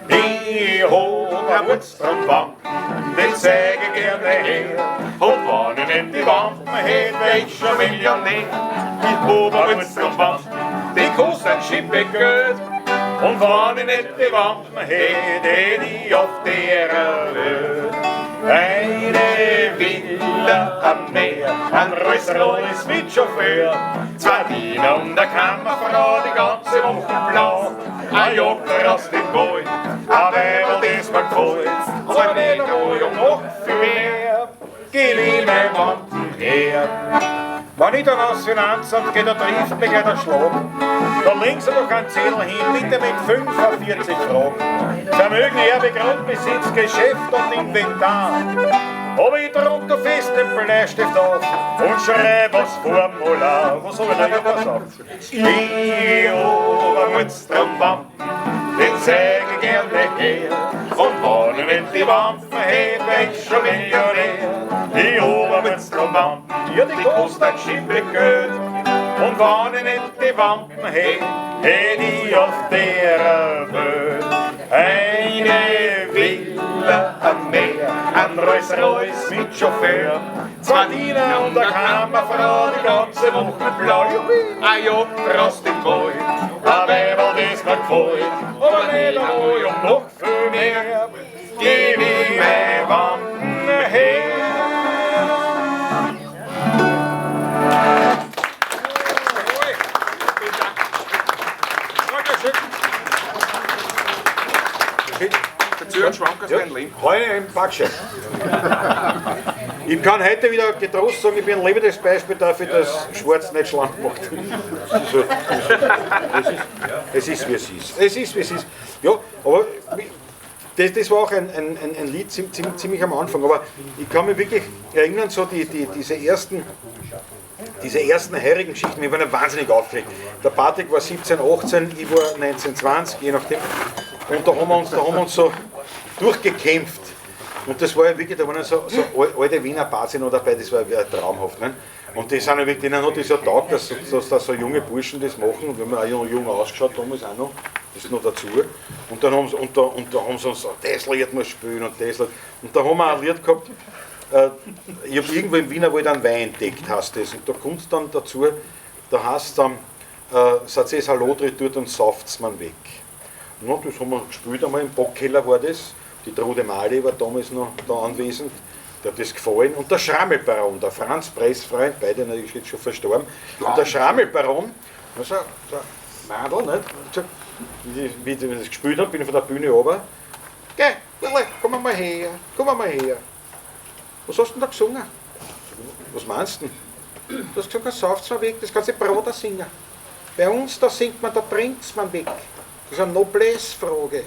Ich hab eine Wurzelbank, die zeige ich gerne her. Und wenn ich nicht die Wampen hätte, wär ich schon Millionär. Ich hab eine Wurzelbank, die kostet ein Schippe Geld. Und wenn ich nicht die Wampen hätte, hätte ich auf der Welt eine Villa am Meer, ein Rolls-Royce mit Chauffeur, zwei Diener und eine Kammerfrau, die ganze Woche blau, ein Jogger aus dem Wald, ein Weiberl, das mir gefällt, aber nicht einmal um noch viel mehr, geh ich mein Wampen her. Wenn ich dann aufs Finanzamt gehe, da trifft mich gleich der Schlag. Da links aber kein Zettel hin, bitte mit 45 Fragen. Vermögen, Erbe, Grundbesitz, Geschäft und Inventar. Aber ich druck da fest den Bleistift auf und schreib aufs Formular. Was hab ich da? Ja, pass auf. Ich hab einen Wampen, den zeig ich gerne her. Und wenn ich nicht die Wampen hätte, wär ich schon Millionär. Ich hab einen Wampen, ja, die kostet ein Schippe Geld. Und wenn ich nicht die Wampen hätte, hätt ich auf der Welt eine Villa am Meer, ein Rolls-Royce mit Chauffeur, zwei Diener und eine Kammerfrau, die ganze Woche blau. Ein Jagd aus dem Wald, ein Weiberl, das mir gefällt, aber nicht einmal um noch viel mehr, geb ich meine Wampen her. Heute im Backschein. Ich kann heute wieder getrost sagen, ich bin ein lebendes Beispiel dafür, dass Schwarz nicht schlank macht. Es ist, wie es ist. Es ist, wie es ist. Ja, aber Das war auch ein Lied ziemlich am Anfang, aber ich kann mich wirklich erinnern, so diese ersten heurigen Geschichten, wir waren ja wahnsinnig aufgeregt. Der Patrick war 17, 18, ich war 19, 20, je nachdem. Und da haben wir uns so durchgekämpft. Und das war ja wirklich, da waren ja so alte Wiener Party noch dabei, das war ja traumhaft. Ne? Und die sind ja wirklich, denen hat das ja taugt, dass so junge Burschen das machen. Und wir haben auch jung ausgeschaut damals auch noch, das noch dazu. Und dann haben sie, und da haben sie uns gesagt, das Lied muss spielen und das Lied. Und da haben wir auch ein Lied gehabt, ich habe irgendwo im Wienerwald einen Wein entdeckt, heißt das. Und da kommt es dann dazu, da heißt es dann, seid ihr Hallo dort und sauft's man weg. Und das haben wir gespielt einmal, im Bockkeller war das. Die Trude Mali war damals noch da anwesend, der hat das gefallen. Und der Schrammelbaron, der Franz Pressfreund, beide natürlich jetzt schon verstorben. Und der Schrammelbaron, so ein Mandel, nicht? Gesagt, wie ich das gespielt habe, bin ich von der Bühne runter. Geh, komm mal her, komm mal her. Was hast du denn da gesungen? Was meinst du denn? Du hast gesagt, sauft's mal weg, das kannst du Bruder singen. Bei uns, da singt man, da trinkt's man weg. Das ist eine Noblesse-Frage.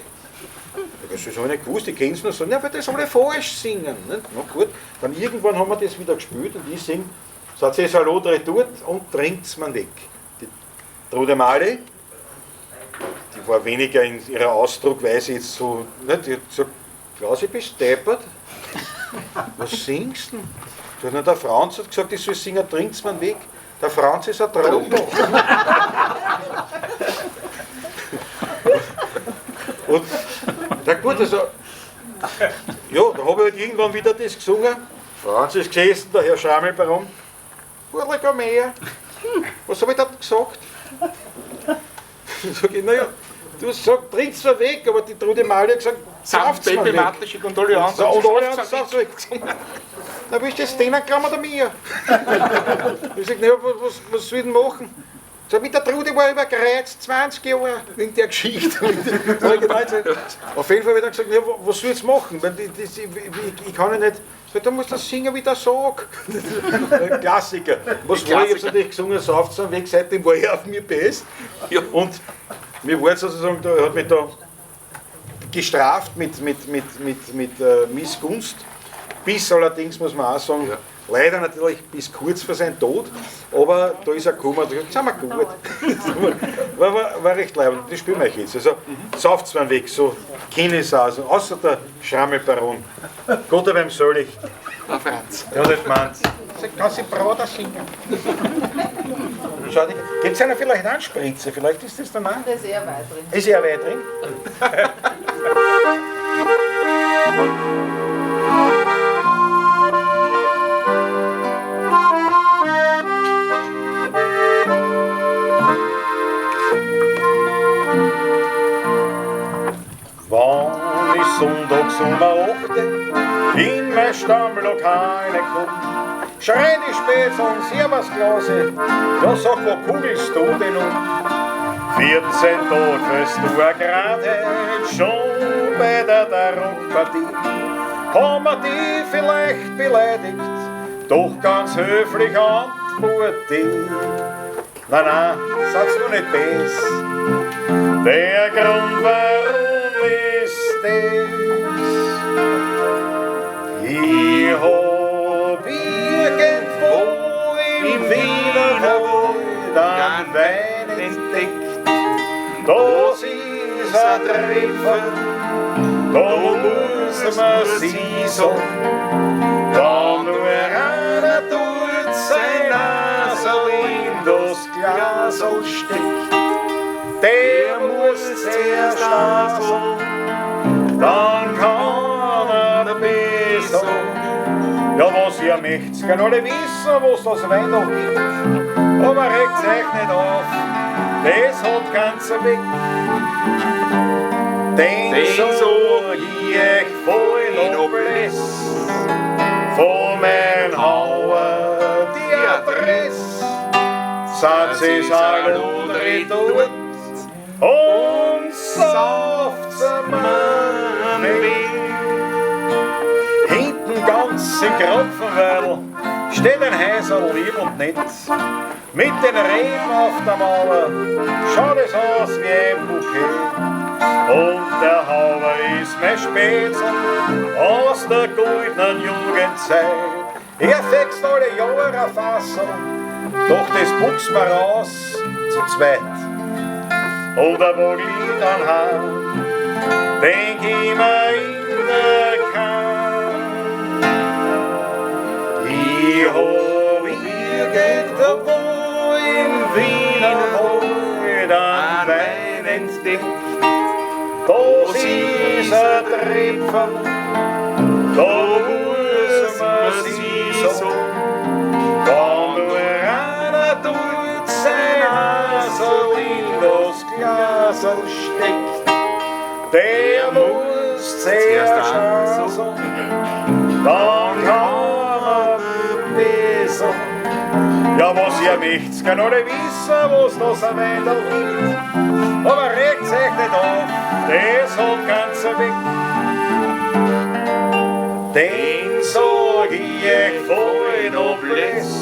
Das habe ich nicht gewusst, ich kenne es nur so. Ja, weil das alle falsch singen. Nicht? Na gut, dann irgendwann haben wir das wieder gespielt und ich singe, sagt sie, Hallo, dort und trinkt's man weg. Die Trude Mali, die war weniger in ihrer Ausdruckweise jetzt so, nicht? Die hat gesagt, Klausi, bist du deppert? Was singst du denn? Der Franz hat gesagt, ich soll singen, trinkt's man weg. Der Franz ist ein Trottel. Und, na gut, also, ja, da habe ich halt irgendwann wieder das gesungen. Franz ist gesessen, der Herr Schrammelbaron. Burle, komm her. Was habe ich da gesagt? Sag ich, naja, du hast gesagt, trink's zwar weg, aber die Trude Mali hat gesagt, sauft's mal weg. Und alle anderen. Und alle anderen sauft's weg. Na, willst du jetzt denen glauben oder mir? Ich sag, naja, was soll ich denn machen? So, mit der Trude war ich überkreuzt, 20 Jahre, wegen der Geschichte. Auf jeden Fall habe ich dann gesagt, ja, was soll ich jetzt machen? Weil ich kann ja nicht, sag, da musst du das singen, wie der sagt. Klassiker. Was war, ich habe natürlich gesungen, sauft's am Weg, seitdem war ich auf mir best. Ja. Und mir war sozusagen, da hat mich da gestraft mit Missgunst. Bis allerdings, muss man auch sagen, ja. Leider natürlich bis kurz vor seinem Tod, aber da ist er gekommen und hat gesagt, sind wir gut. War recht leibend, das spielen wir euch jetzt. Also, sauft's mal weg, so kenne ich es auch, also, außer der Schrammelbaron. Gott hab ihm selig. Der Franz. Der hat gemeint, kann sie Bruder singen. Schau, gibt es einer vielleicht auch eine Spritze? Vielleicht ist das dann auch. Das ist eher weit drin. Ist eher weit drin? Wann ich sonntags um 8 in mein Stammlokale komm, schreien die Spätzle und Servusglase, ja sag, wo kugelst du denn um? 14 Tag wirst du gerade schon bei der Rockpartie, haben wir die vielleicht beleidigt, doch ganz höflich antwort ich. Nein, nein, seid's nur nicht bes. Der Grund, warum ist das? Ich hab irgendwo im Wienerwald einen Wein entdeckt. Das ist ein Treffer, da muss man sie sagen. Wenn nur einer tut sein Nasel in das Glasl steckt, der muss zuerst naseln, dann kann er besser. Ja, was ihr möchtet, kann alle wissen, was das Wein noch gibt. Aber regt's euch nicht auf, das hat ganz weg. Den sag ich euch voll Noblesse, von mein Hauer die Adresse. Seid sie Saludri dort und sauft's man weg. Hinten ganz in Kropfenweidel steht ein Häuserl lieb und nett. Mit den Reben auf der Mauer schaut es aus wie ein Bouquet. Und der Hauer ist mein Spätzl aus der goldenen Jugendzeit. Er fext alle Jahre ein Fassel, doch das buchs wir raus zu zweit. Oder wo Lied anhand, denk ich mir in der Kahn. Ich hab irgendwo im Wiener Wald einen Wein entdeckt. Das ist ein Trepferl, da muss man sich sagen, wenn nur einer tut sein Hasel in das Glasl steckt, der muss zuerst sagen, dann kann man besser. Ja, was ihr möcht's, kann alle wissen, was das ein Weidel gibt. Aber regt's euch nicht auf, das hat ganz weg. Den sag ich euch voll noblesse,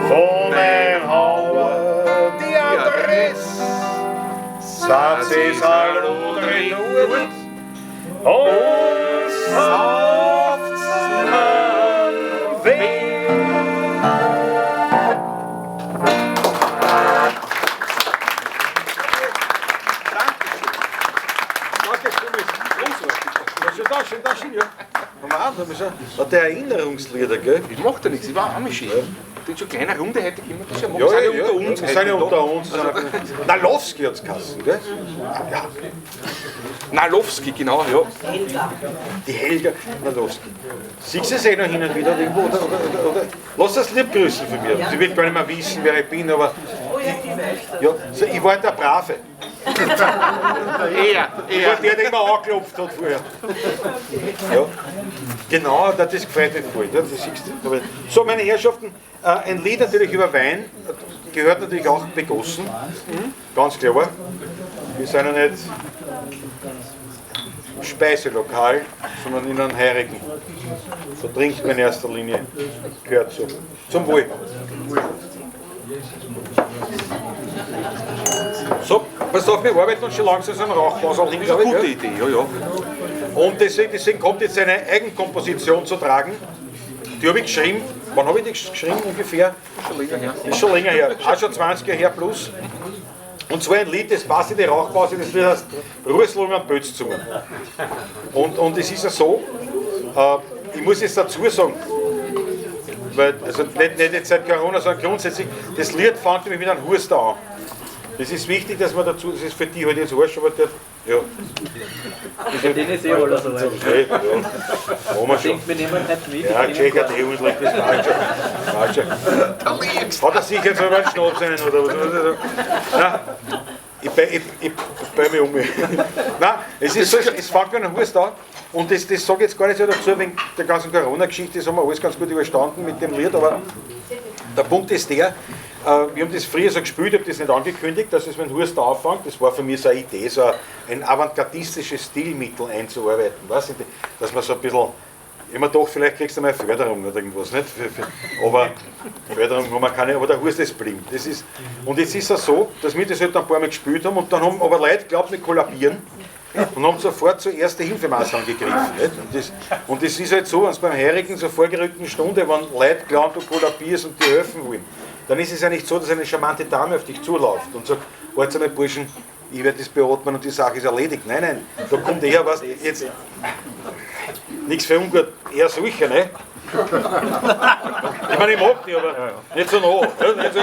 von mein Hauer die Adresse. Satz ist hallo drin und sauft's man weh. Der Erinnerungslieder, gell? Ich mach da nichts, ich war auch mal schön. Das ist schon eine kleine Runde heute immer. Das ist ja, Ja, sind ja, ja unter uns. Wir sind ja unter uns. Nalowski hat's geheißen, gell? Ja. Nalowski, genau, ja. Helga. Die Helga Nalowski. Siehst du es eh noch hin und wieder irgendwo? Oder? Lass das lieb grüßen von mir. Sie wird gar nicht mehr wissen, wer ich bin, aber. Oh ja, die weiß das. Ja, so, ich war der Brave. Er. Ich war der, der immer angeklopft hat vorher. Ja. Genau, das gefreut mich voll. Das siehst du. So, meine Herrschaften, ein Lied natürlich über Wein gehört natürlich auch begossen. Ganz klar. Wir sind ja nicht im Speiselokal, sondern in einem Heurigen. Da trinkt man in erster Linie. Gehört so. Zum Wohl. So, pass auf, wir arbeiten uns schon langsam so einen Rauchpausal hin, Das ist glaube eine ich. gute Gell? Idee, ja, ja. Und deswegen kommt jetzt eine Eigenkomposition zu tragen. Die habe ich geschrieben. Wann habe ich die geschrieben ungefähr? Schon länger her. Ist schon länger her. Auch schon 20 Jahre her plus. Und zwar ein Lied, das passt in die Rauchpause, das Lied heißt Rußlungen Bötzungen. Und es ist ja so, ich muss jetzt dazu sagen, weil, also nicht jetzt seit Corona, sondern grundsätzlich, das Lied fängt nämlich mit einem Huster an. Das ist wichtig, dass man dazu, das ist für die halt jetzt wurscht, aber der, ja. Den ist eh alles soweit. Okay, ja. Machen wir schon. Denkt, wir nehmen nicht mit. Ja, Checker, die Hundlich, das war schon. Hat er sicher jetzt aber einen Schnaps einen oder was? Nein, ich bei mich um. Nein, es ist so, es fängt mit einem Hust an. Und das sage ich jetzt gar nicht so dazu, wegen der ganzen Corona-Geschichte, das haben wir alles ganz gut überstanden mit dem Lied, aber der Punkt ist der, wir haben das früher so gespielt, ich habe das nicht angekündigt, dass es mit dem Hust anfängt. Das war für mich so eine Idee, so ein avantgardistisches Stilmittel einzuarbeiten, weißt du, dass man so ein bisschen, immer doch, vielleicht kriegst du mal eine Förderung oder irgendwas, nicht? Aber Förderung haben wir keine, aber der Hust ist geblieben. Das ist, und jetzt ist es so, dass wir das halt ein paar Mal gespielt haben und dann haben aber Leute geglaubt, wir kollabieren und haben sofort zur ersten Hilfemaßnahme gegriffen. Nicht? Und das ist halt so, wenn es beim Heurigen zur vorgerückten Stunde, wenn Leute glauben, du kollabierst und dir helfen wollen, dann ist es ja nicht so, dass eine charmante Dame auf dich zuläuft und sagt, warte mal, Burschen, ich werde das beatmen und die Sache ist erledigt. Nein, nein, da kommt eher was, jetzt, nichts für ungut, eher solcher, ne? Ich meine, ich mag die, aber nicht so nah. Ja, nicht so.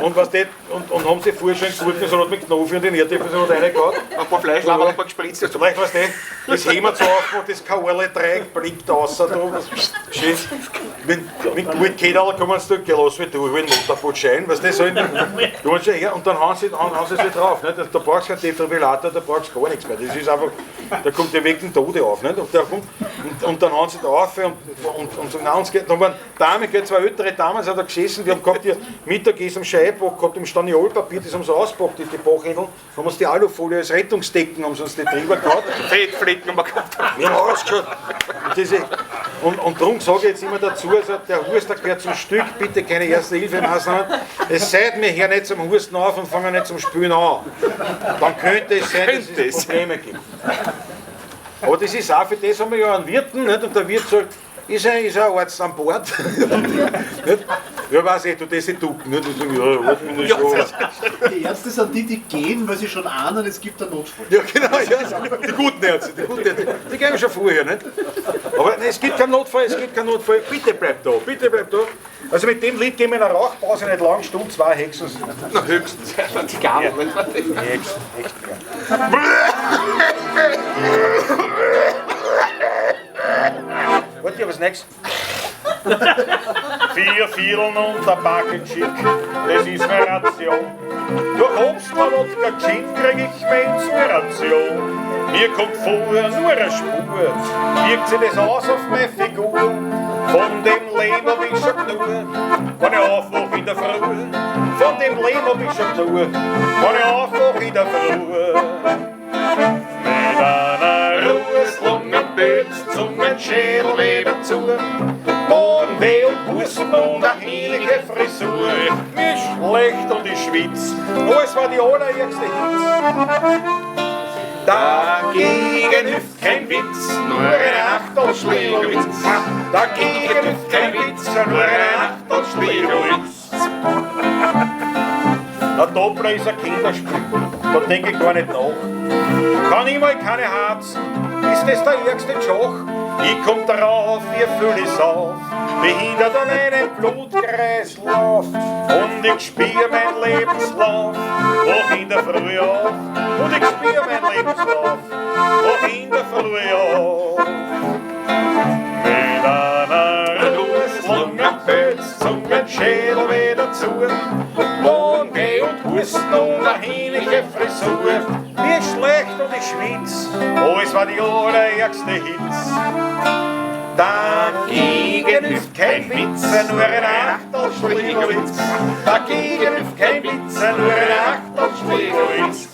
Und, was die, und haben sie vorher schon Gurkensalat mit Knofi und den Erdäpfelsalat reingehauen. Ein paar Fleischlaber, ein paar gespritzt. Vielleicht, weißt du, das Hämmer zu aufmachen, das Kaorle-Dreieck blinkt raus. Da, schön. Mit Gurtkäderl kommen sie da, lass mich durch, ich Motorboot-Schein, weißt du, so in, du schon her, und dann hauen sie sich drauf. Nicht? Da brauchst du keinen Defibrillator, da brauchst du gar nichts mehr. Das ist einfach, da kommt der Weg den Tode auf. Nicht? Und, der kommt, und dann hauen sie da auf und sagen, nein, uns geht. Dann waren Damen, zwei ältere Damen sind da gesessen, die haben gehabt ihr Mittagessen am Scheibock gehabt, im Staniolpapier, das haben sie auspackt, die Bachhändeln, haben uns die Alufolie als Rettungsdecken, haben sie uns die drüber gehabt. Fettflecken haben wir gehabt. Wir haben ausgeschaut. Und Und darum sage ich jetzt immer dazu, also der Huster gehört zum Stück, bitte keine Erste-Hilfe-Maßnahmen. Es seid mir her nicht zum Husten auf und fangen nicht zum Spülen an. Dann könnte es sein, dass es Probleme gibt. Aber das ist auch, für das haben wir ja einen Wirten, nicht? Und der Wirt sagt, ist ein Arzt an Bord? Nicht? Ja, weiß ich, du das nicht ducken. Nicht? Ich sag, ja, bin ich schon. Die Ärzte sind die, die gehen, weil sie schon ahnen, es gibt einen Notfall. Ja, genau, ja, die guten Ärzte, die gehen schon vorher, nicht? Aber nein, es gibt keinen Notfall, es gibt keinen Notfall, bitte bleib da, bitte bleib da. Also mit dem Lied gehen wir in eine Rauchpause, nicht lang, Stunde, zwei Hexen. Na, höchstens. Die Gabel. Hexen, echt gern. Warte, ich hab was Neues. 4 Vierteln und ein Backelchick, das ist meine Ration. Durch Obst, Wodka, Gin krieg ich meine Inspiration. Mir kommt vorher nur eine Spur, wirkt sich das aus auf meine Figur. Von dem Leben hab ich schon genug, wenn ich aufwach in der Früh. Von dem Leben hab ich schon genug, wenn ich aufwach in der Früh. Mit einer Rußlungenpilz, Zungenschädel wieder zu. Weh und Husten und eine heilige Frisur. Mir schlecht und ich schwitz, alles war die allerärgste Hitz. Dagegen hilft kein Witz, nur ein Achtelschlägerwitz. Dagegen hilft kein Witz, nur ein Achtelschlägerwitz. Ein Doppler ist ein Kinderspiel, da denke ich gar nicht nach. Kann ich mal keine Harzen, ist das der ärgste Joch? Ich komm drauf, ihr fühl ich's auf, behindert an meinem Blutkreislauf. Und ich spür mein Lebenslauf, wach in der Früh auf. Und ich spür mein Lebenslauf, wach in der Früh auf. Mit einer Rußlungenpilz, Zungenschädel wieder zu. Morgen und Husten und eine hähnliche Frisur. Mir schlecht und ich schwitz, alles war die allerärgste Hitz. Dagegen hilft kein Witz, nur ein Achtelschlägerwitz. Dagegen hilft kein Witz, nur ein Achtelschlägerwitz.